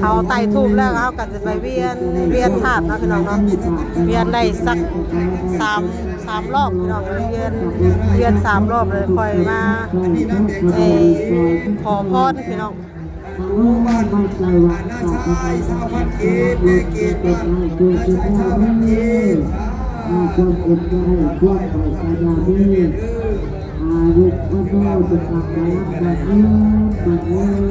ເຮົາໄຕ້ທູບແລ້ວ ເຮົາກໍຊິໄປວຽນ ວຽນທາດເນາະ ພີ່ນ້ອງເນາະ, ວຽນໄດ້ສັກສາມ ສາມລອບ ພີ່ນ້ອງ, ວຽນ ວຽນສາມລອບເລີຍ ຄ່ອຍມາ ເອີ ຂໍພອນ ພີ່ນ້ອງ. ທາງໂຮງບານອານາຊາຍ ຊາວພັນກີບ, ແມ່ກີບບ້ານນາຊາຍ ຊາວພັນກີບ. ຄວາມອົບໃຈ ຄວາມເຂົ້າໃຈ ອາຍຸວັນໂນ ສຸຂະພາລັງ ບາດເງິນ ບາດເງິນ.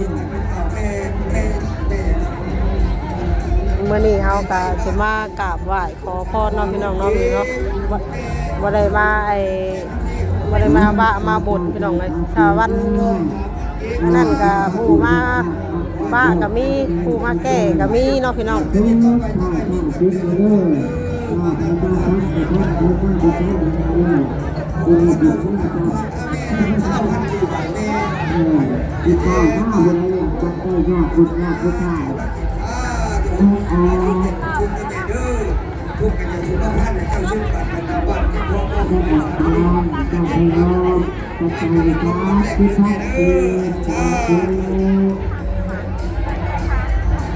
ມື້ນີ້ເຮົາກະຊິມາກາບໄຫວ້ ຂໍພອນເນາະ ພີ່ນ້ອງເນາະ ນີ້ເນາະ, ບໍ່ ບໍ່ໄດ້ມາ ໄອ້ ບໍ່ໄດ້ມາວະມາບົນ ພີ່ນ້ອງເອີຍ. ຖ້າວັນນັ້ນກະຜູ້ມາວະກະມີ ຜູ້ມາແກ້ກະມີເນາະ ພີ່ນ້ອງ. ທຸກກະຢ່າສຸພະພານໃຫ້ເຈົ້າຊື່ນບັດ ບັນດາບ້ານ ເຈົ້າພອນ ເຈົ້າພອນ ເຈົ້າພອນ ເຈົ້າພອນ ສາທຸ ສາທຸ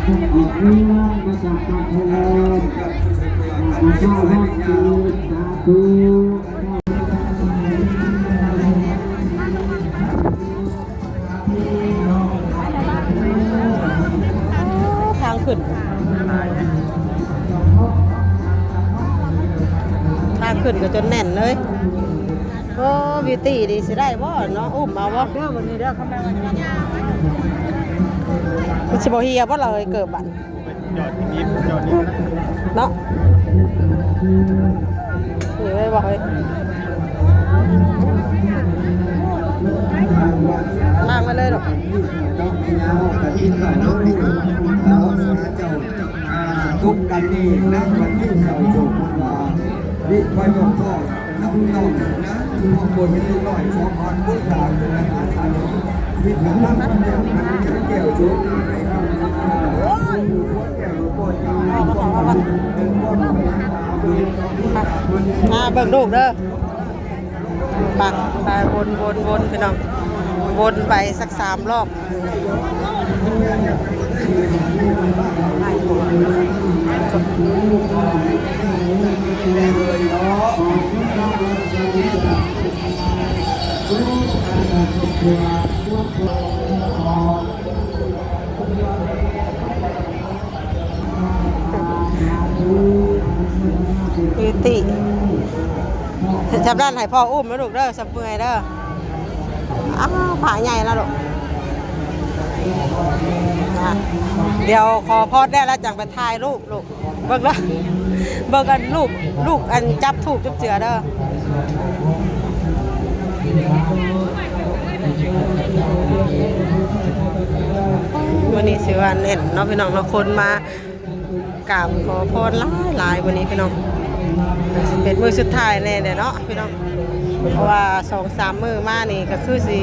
ອອກເຮືອນມາຈາກການພະເລີນ ອອກມາເຈົ້າຮອດເກີດ ສາທຸ. ທາງຂຶ້ນ ທາງຂຶ້ນກໍຈົນແໜ້ນເລີຍ. ໂອ້ ບິວຕີນີ້ຊິໄດ້ບໍ່ເນາະ? ອຸ້ມເອົາບໍ່? ເດີ ວັນນີ້ເດີ ຄຳແມ່ນວ່າ ມັນຊິບໍ່ເຫ່ຍບໍ່ລະເອີຍ ເກີບບັດ ຈອດນີ້ ຈອດນີ້ເນາະ. ນີ້ໄວ້ບໍ່ເຮີ້ຍ? ວາງໄວ້ເລີຍດອກ. ທຸກກັນນີ້ນະ ວັນນີ້ເຈົ້າໂຊກມັນວ່າ ວິໄວ້ບໍ່ພໍ ນ້ອງໆ ນະ ພວກບໍ່ເຫັນເດັກນ້ອຍສອງພັນ ບຸດຕາເປັນອາສາ ວິທະນາແກ້ວ ແກ້ວໂສດາໄດ້ ມາເບິ່ງລູກເດີ. ໄປ ໄປ ວົນ ວົນ ວົນ ພີ່ນ້ອງ ວົນໄປສັກສາມລອບ. ບິວຕີ ສຳນັ້ນໃຫ້ພໍ່ອຸ້ມນະລູກເດີ ສຳເມື່ອຍເດີ. ອ້າວ ພະໃຫຍ່ແລ້ວລູກ. ອ່ະ ດຽວຂໍພອນແດ່ແລ້ວຈັ່ງໄປຖ່າຍຮູບລູກ. ເບິ່ງເດີ ເບິ່ງອັນລູກ ລູກອັນຈັບທູບຈັບເຈືອເດີ. ມື້ນີ້ຊິວ່າແໜ້ນເນາະພີ່ນ້ອງເນາະ ຄົນມາກາບຂໍພອນຫຼາຍໆມື້ນີ້ພີ່ນ້ອງ. ເປັນມື້ສຸດທ້າຍແດ່ເນາະພີ່ນ້ອງ ເພາະວ່າສອງສາມມື້ມານີ້ກໍຄືຊິ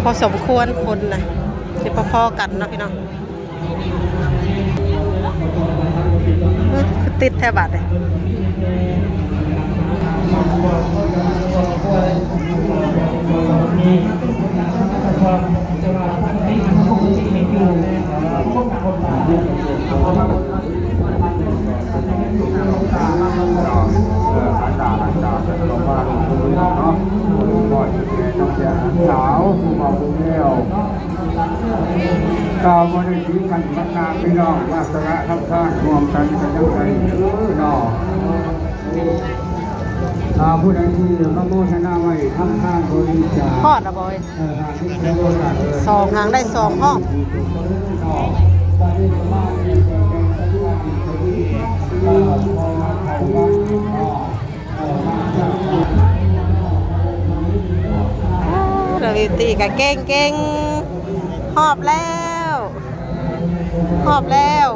ພໍສົມຄວນຄົນນະ ຊິພໍໆກັນເນາະພີ່ນ້ອງ. ອື ຄືຕິດແທ້ບາດນີ້. ເອີ ອັນດາ ອັນດາ ເປັນຂອງບ້ານເນາະ ພໍ່ແມ່ນ້ອງແກ່ ຫຼານສາວ ຜູ້ເວົ້າຜູ້ແລ້ວ ກ່າວບໍ່ໄດ້ຖືຂັນຂັນນາ ພີ່ນ້ອງ ວາສະນາທຳທານຮ່ວມກັນກໍຍັງໄດ້ເດີເນາະ. ຖ້າຜູ້ໃດທີ່ມາໂມທະນາໄວ້ທຳທານບໍລິຈາກ ຮອດລະບໍ່ເອີຍ? ເອີ ສອງຫາງໄດ້ສອງຮອບ. ເອີ ລາວບິວຕີກໍເກັ່ງໆ ຮອບແລ້ວ ຮອບແລ້ວ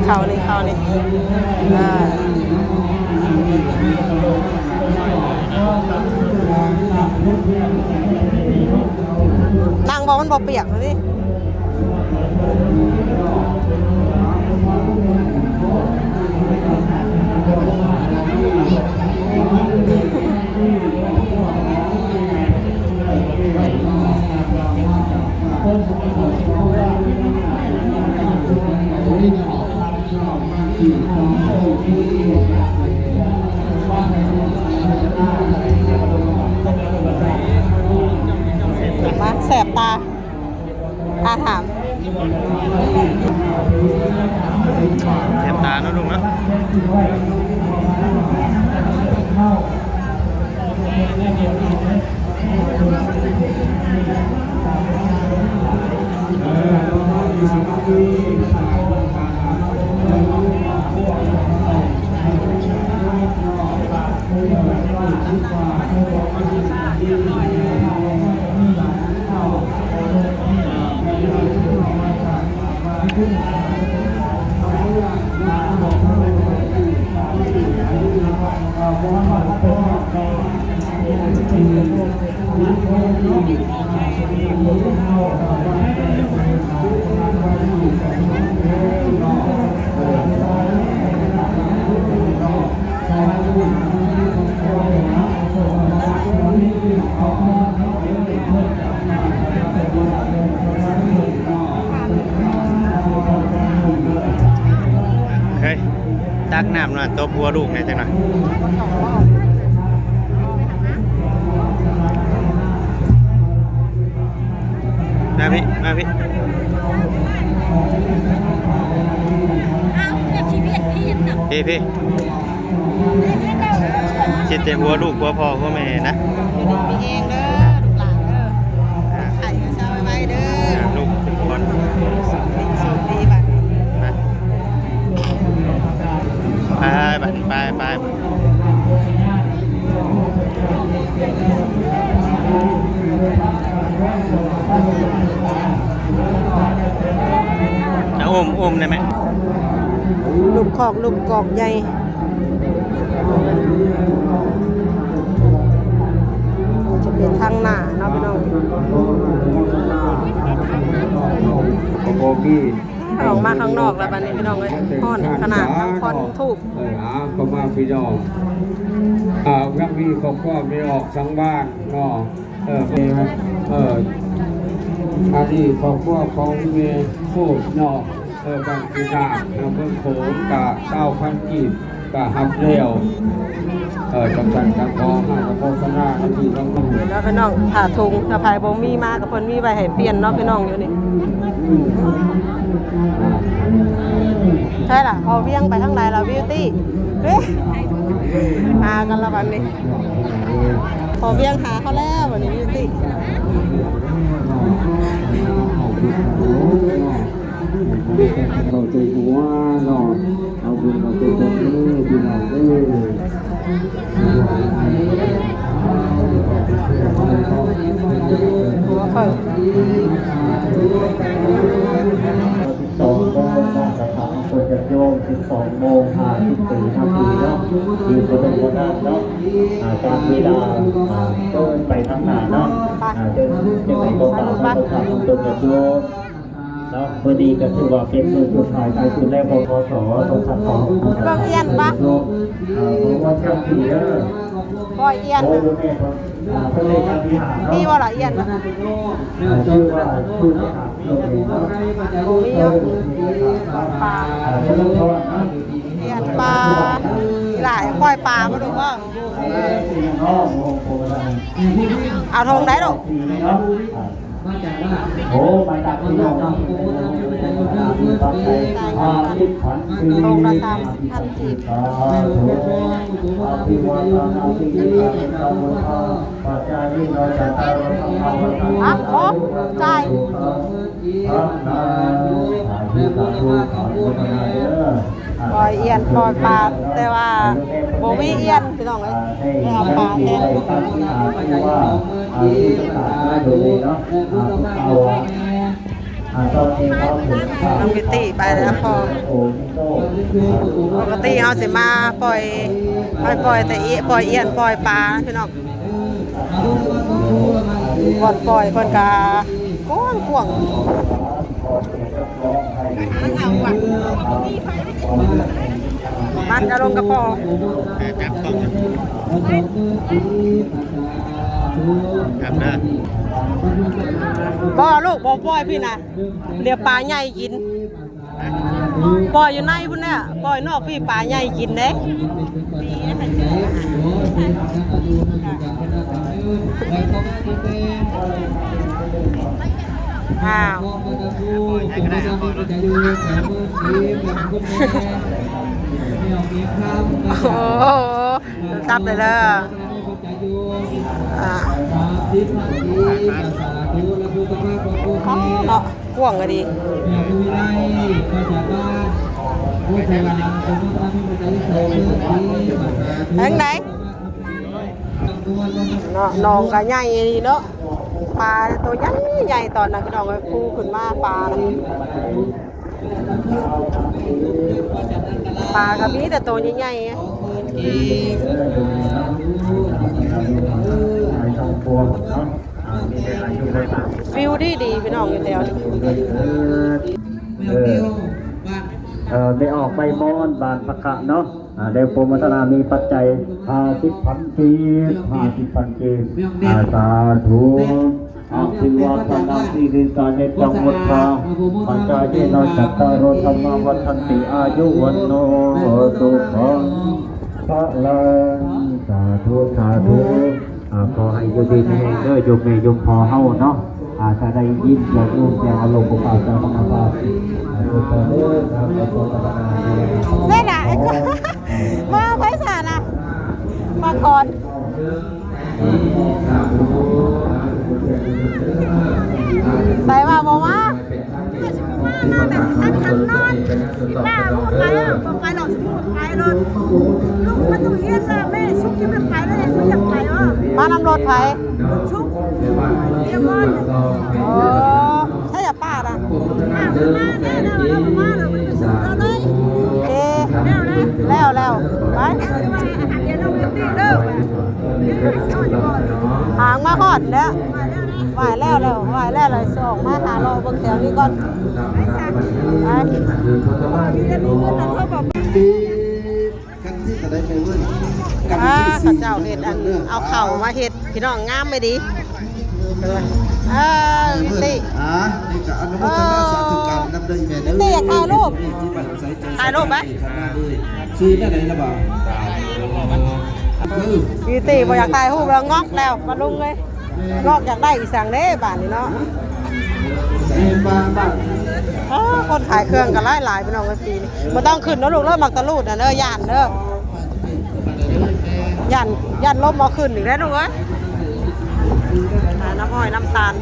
ເຂົ້ານີ້ ເຂົ້ານີ້ ເອີ ນັ່ງບໍ່ ມັນບໍ່ປຽກນີ້. ມາແສບຕາ ອາ ຖາມ ແສບຕາເນາະ ລຸງເນາະ. ເຮີ້ຍ ຕັກນ້ຳໜ້ອຍ ຕົບຫົວລູກແດ່ຈັກໜ້ອຍ. ມາພີ້ ມາພີ້ ພີ້ ພີ້. ຄິດແຕ່ຫົວລູກ ຫົວພໍ່ ຫົວແມ່ນະ. ຢູ່ດີມີແຮງເດີລູກຫຼານເດີ. ອ່າ ໄຂ້ກໍເຊົາໄວໆເດີ. ອ່າ ລູກທຸກຄົນ ໂຊກດີບັດນີ້. ໄປ ໄປບັດນີ້ ໄປ ໄປ. ອາ ອຸ້ມ ອຸ້ມໄດ້ແມ່. ລູກຄອກ ລູກກອກໃຫຍ່ ຈະເປັນທາງໜ້າເນາະພີ່ນ້ອງ. ອອກມາຂ້າງນອກແລ້ວບັດນີ້ພີ່ນ້ອງເອີຍ ຮ້ອນຂະໜາດ ທັງຄວັນທູບ. ເອີ ເອົາ ເຂົ້າມາພີ່ນ້ອງ ເອົາ ຍັງມີຄອບຄົວແມ່ອອກສັງວານເນາະ. ເອີ ເອີ ອັນນີ້ຄອບຄົວຂອງແມ່ໂຄດເນາະ. ເອີ ບ້ານກຸດາ ເມືອງໂຂງ ກະຊາວພັນກີບ ກະຮັບແລ້ວ ເອີ ຈັ່ງຊັ້ນກະຂໍອະນຸໂມທະນານຳພີ່ນຳນ້ອງ ເນາະພີ່ນ້ອງ. ຜ້າຖົງ ຖ້າໃຜບໍ່ມີມາ ກະເພິ່ນມີໄວ້ໃຫ້ປ່ຽນເນາະພີ່ນ້ອງ ຢູ່ນີ້. ໃຊ່ລະ ພໍ່ວຽງໄປທາງໃດລະ ບິວຕີ້? ເອີ ຫາກັນລະບັດນີ້ ພໍ່ວຽງຫາເຂົາແລ້ວບັດນີ້ ບິວຕີ້. ເຂົ້າໃຈຫົວເນາະ ເອົາບຸນເອົາກຸສົນເດີພີ່ນ້ອງເດີ. ສິບສອງໂມງເນາະ ສະຖານຄົນຍາດໂຍມ ສິບສອງໂມງຫ້າສິບສີ່ນາທີເນາະ ຢູ່ປະຖົມມະນາດເນາະ. ອາ ການເວລາ ອາ ເດີນໄປທາງໜ້າເນາະ. ອາ ຈັ່ງ ຈັ່ງໃດກໍຕາມເນາະ ສະຖານຄົນຍາດໂຍມ ເນາະ ມື້ນີ້ກະຖືວ່າເປັນມື້ສຸດທ້າຍທ້າຍສຸດແລ້ວ ພ.ສ. ສອງພັນຊາວສອງ ເບິ່ງອ່ຽນປະ ເອີ ບໍ່ວ່າຈັກສີເດີ ປ່ອຍອ່ຽນ ໂອ້ ແມ່ນ ເອີ ເພິ່ນເລີຍອະທິຖານເນາະ ມີບໍ່ລະອ່ຽນນະ? ເອີ ຊື່ວ່າ ຊື່ວ່າ ບໍ່ມີເນາະ ປ່ອຍປາ ອ່ຽນປາ ຫຼາຍ ປ່ອຍປາບໍ່ລູກເອີຍ. ເອົາຖົງໃດລູກ? ໂອ້ ມາຈາກພີ່ນ້ອງເນາະ ຖົງລະສາມສິບພັນກີບ. ສາທຸ ອະພິວາທະນະສີລິສະເນຕະມຸດທາ ປັດຈາຍິໂນ ຈັດຕາໂລ ທຳມະວັດທັນຕິ ອາຍຸວັນໂນ ສຸຂັງ ພະລັງ. ສາທຸ ສາທຸ ອະນຸໂມທະນາເດີ. ປ່ອຍອ່ຽນປ່ອຍປາ ແຕ່ວ່າບໍ່ມີອ່ຽນພີ່ນ້ອງເອີຍ ໄດ້ເອົາປາແທນ. ນ້ອງບິວຕີ້ໄປແລ້ວພໍ່ ປົກກະຕິເຮົາຊິມາປ່ອຍ ໃຫ້ປ່ອຍແຕ່ ປ່ອຍອ່ຽນປ່ອຍປາພີ່ນ້ອງ. ບ່ອນປ່ອຍເພິ່ນກະກວ້າງໆ ມັນເອົາອອກ ມັນຈະລົງກະເພາະ ເອີ ຈັບກ້ອງ ຈັບເດີ. ບໍ່ລູກ ບໍ່ປ່ອຍພີ້ນະ ດຽວປາໃຫຍ່ກິນ. ປ່ອຍຢູ່ໃນພຸ້ນແຫຼະ ປ່ອຍນອກພີ້ປາໃຫຍ່ກິນເດ້. ອ້າວ ໂອ້ໂຫ ຈັບໄດ້ເລີຍ. ອ່າ ເນາະ ກວ້າງກະດີ ເປັນຈັ່ງໃດເນາະ. ໜອງກະໃຫຍ່ອີ່ຫຼີເນາະ ປາໂຕໃຫຍ່ໆ ຕອນນັ້ນພີ່ນ້ອງເອີຍ ພູຂຶ້ນມາປານະ. ປາກະມີແຕ່ໂຕໃຫຍ່ໆ ວິວດີໆ ພີ່ນ້ອງ ຢູ່ແຖວນີ້. ເອີ ເອີ ແມ່ອອກໃບມ່ອນ ບ້ານພະກະເນາະ. ອາ ໄດ້ໂປໂມທະນາ ມີປັດໄຈຫ້າສິບພັນກີບ ຫ້າສິບພັນກີບ. ອາ ສາທຸ ອະພິວາທະນະສີລິສະເນຕະມຸດທາ ປັດຈາຍິໂນ ຈັດຕາໂລ ທຳມະວັດທັນຕິ ອາຍຸວັນໂນ ສຸຂັງ ພະລັງ. ສາທຸ ສາທຸ. ອາ ຂໍໃຫ້ຢູ່ດີມີແຮງເດີ ໂຍມແມ່ໂຍມພໍ່ເຮົາເນາະ. ອາ ຈະໄດ້ຍິນສຽງໂຍມແຕ່ອາລົມບໍ່ປາກຈາກທຳມະຊາດ. ເດີ ເດີ ເດີ ເດີ ເດີ ເດີ. ແມ່ນນະ ມາໄປສານະ ມາກ່ອນ ໃສ່ວ່າບໍ່ມາ. ມານຳລົດໃຜ? ຊຸກ ເດມອນ ອໍ ໃຊ່ອະ ປ້ານະ ເອີ ແລ້ວ ແລ້ວ ໄປ ຫາງມາຮອດແລ້ວ. ໄຫວ້ແລ້ວ ໄຫວ້ແລ້ວ ຊິອອກມາຫາເລາະເບິ່ງແຖວນີ້ກ່ອນ. ໄປ ອ່າ ເຂົາເຈົ້າເຮັດອັນ ເອົາເຂົ້າມາເຮັດ ພີ່ນ້ອງ ງາມອີ່ຫຼີ. ອ່າ ວິວຕີ້ ອ່າ ນີ້ກໍອະນຸໂມທະນາສາທຸກັນນຳເດີອີ່ແມ່ເດີ ວິວຕີ້ ຢາກຖ່າຍຮູບ ຖ່າຍຮູບໄປ ຊື່ແນວໃດລະບ່າວ ເອີ ວິວຕີ້ບໍ່ຢາກຖ່າຍຮູບແລ້ວ ງອກແລ້ວປ້າລຸງເອີຍ ງອກຢາກໄດ້ອີ່ສັງເດ້ບາດນີ້ເນາະ ເອີ ຄົນຂາຍເຄື່ອງກໍຫຼາຍໆ ພີ່ນ້ອງເອີຍ ປີນີ້ບໍ່ຕ້ອງຂຶ້ນເດີລູກເດີ ໝາກຕະລູດນະເດີ ຢ້ານເດີ ຢ້ານ ຢ້ານລົມເອົາຂຶ້ນອີກແລ້ວລູກເອີຍ ນ້ຳອ້ອຍນ້ຳຕານ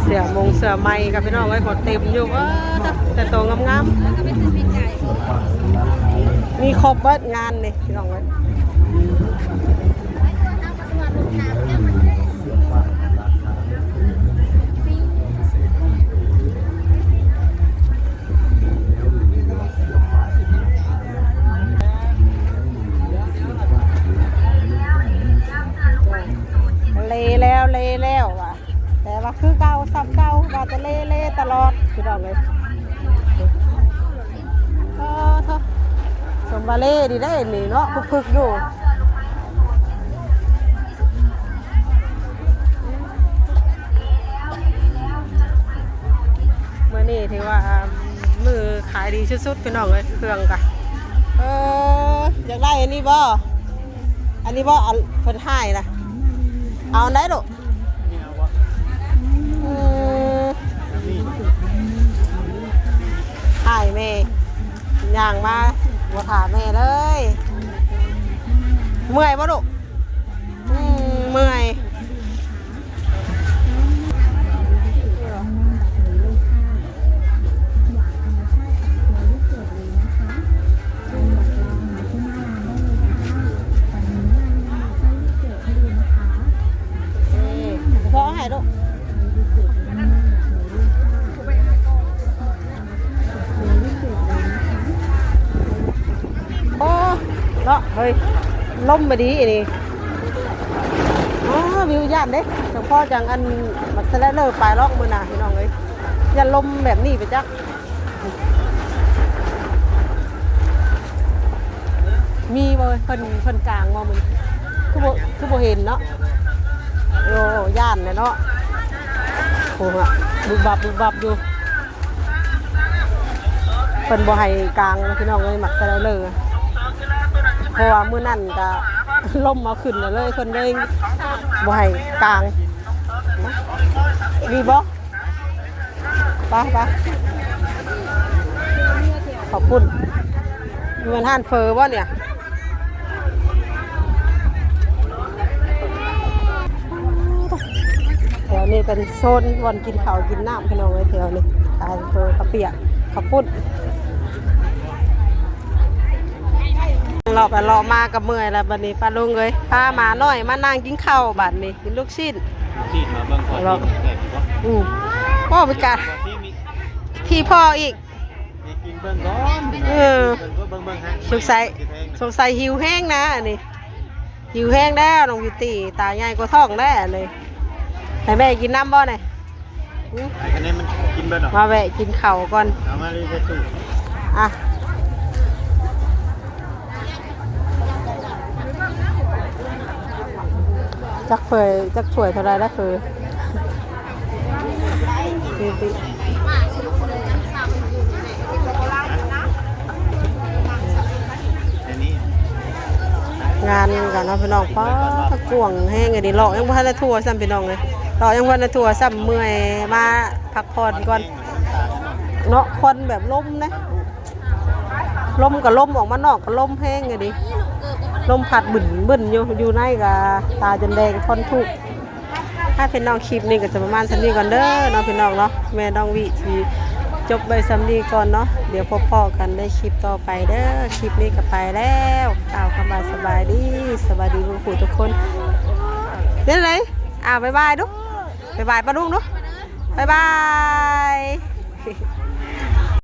ເສື້ອມົງເສື້ອໄໝກໍພີ່ນ້ອງເອີຍ ກໍເຕັມຢູ່ ເອີ ແຕ່ໂຕງາມໆ ມີຄົບເບິດງານນີ້ພີ່ນ້ອງເອີຍ. ເລແລ້ວ ເລແລ້ວວ່າ ແຕ່ວ່າຄືເກົ່າ ສ່ຳເກົ່າ ວ່າແຕ່ເລ ເລຕະຫຼອດ ພີ່ນ້ອງເອີຍ. ເອີ ໂທ້ ສົມວ່າເລດີເດ້ນີ້ເນາະ ພຶກໆຢູ່. ມື້ນີ້ຖືວ່າມື້ຂາຍດີສຸດໆ ພີ່ນ້ອງເອີຍ ເຄື່ອງກະ ເອີ ຢາກໄດ້ອັນນີ້ບໍ່? ອັນນີ້ບໍ່? ອັນເພິ່ນໃຫ້ນະ ເອົາອັນໃດລູກ? ອືມ ໃຫ້ແມ່ ຍ່າງມາບໍ່ຖ້າແມ່ເລີຍ. ເມື່ອຍບໍ່ລູກ? ອືມ ເມື່ອຍ. ເອີ ພໍ່ໃຫ້ລູກ. ໂອ້ ເນາະ ເຮີ້ຍ ລົມມາດີນີ້. ອໍ ວິວຢ້ານເດ້ ສະເພາະຈັ່ງອັນ ບັກສະແລດເລີໄປລອກມື້ໜ້າ ພີ່ນ້ອງເອີຍ ຢ້ານລົມແບບນີ້ໄປຈັກ. ມີບໍ່ເພິ່ນ ເພິ່ນກາງບໍ່ມື້ນີ້ ຄືບໍ່ ຄືບໍ່ເຫັນເນາະ. ໂອ້ ຢ້ານແຫຼະເນາະ ໂອ້ ບຶບບັບ ບຶບບັບຢູ່. ເພິ່ນບໍ່ໃຫ້ກາງພີ່ນ້ອງເອີຍ ໝາກສະໄລເລີ ເພາະວ່າມື້ນັ້ນກະລົມເອົາຂຶ້ນເລີຍ ເພິ່ນເລີຍບໍ່ໃຫ້ກາງ. ມີບໍ່? ໄປ ໄປ ເຂົ້າປຸ້ນ ແມ່ນຮ້ານເຝີບໍ່ນີ້? ແຖວນີ້ເປັນໂຊນບ່ອນກິນເຂົ້າກິນນ້ຳ ພີ່ນ້ອງເອີຍ ແຖວນີ້ຂາຍເຝີ ເຂົ້າປຽກ ເຂົ້າປຸ້ນ. ເລາະໄປເລາະມາກໍເມື່ອຍແລ້ວ ບັດນີ້ປ້າລຸງເອີຍ ພາໝານ້ອຍມານັ່ງກິນເຂົ້າ ບັດນີ້ກິນລູກຊີ້ນ ລູກຊີ້ນມາເບິ່ງກ່ອນ ເລາະ ແບບນີ້ບໍ່? ອືມ ໂອ້ ມີການທີ່ພໍ່ອີກ. ເອີ ສົງໄສ ສົງໄສຫິວແຮງນະ ອັນນີ້ ຫິວແຮງແລ້ວນ້ອງບິວຕີ ຕາໃຫຍ່ກວ່າທ້ອງແລ້ວ ອັນນີ້ ໃຫ້ແມ່ກິນນຳບໍ່ນີ້? ຫື ມາແວະກິນເຂົ້າກ່ອນ ເອົາມາເລີຍ ອ່ະ. ຈັກເຝີ ຈັກຖ້ວຍເທົ່າໃດລະເຝີ? ງານກັນເນາະພີ່ນ້ອງ ປ້າ ກວ້າງແຮງອີ່ຫຼີ ເລາະຍັງບໍ່ທັນໄດ້ທົ່ວຊ້ຳພີ່ນ້ອງເອີຍ ເລາະຍັງບໍ່ທັນໄດ້ທົ່ວຊ້ຳ ເມື່ອຍ ມາພັກຜ່ອນກ່ອນເນາະ ຄວັນແບບລົມນະ. ລົມກໍລົມ ອອກມານອກກໍລົມແຮງຢູ່ເດ ລົມພັດບຶ້ນໆຢູ່ ຢູ່ໃນກໍຕາຈົນແດງ ຄວັນທຸກ. ຖ້າເປັນນ້ອງ ຄລິບນີ້ກໍຈະປະມານສ່ຳນີ້ກ່ອນເດີເນາະ ພີ່ນ້ອງເນາະ ແມ່ນ້ອງວິຊິຈົບໄວ້ສ່ຳນີ້ກ່ອນເນາະ ດຽວພົບພໍ້ກັນໃນຄລິບຕໍ່ໄປເດີ. ຄລິບນີ້ກໍໄປແລ້ວ ກ່າວຄຳວ່າສະບາຍດີ ສະບາຍດີທຸກຜູ້ທຸກຄົນ. ເປັນໃດ? ອ້າວ ບາຍບາຍດູ ບາຍບາຍປ້າລຸງດູ ບາຍບາຍ.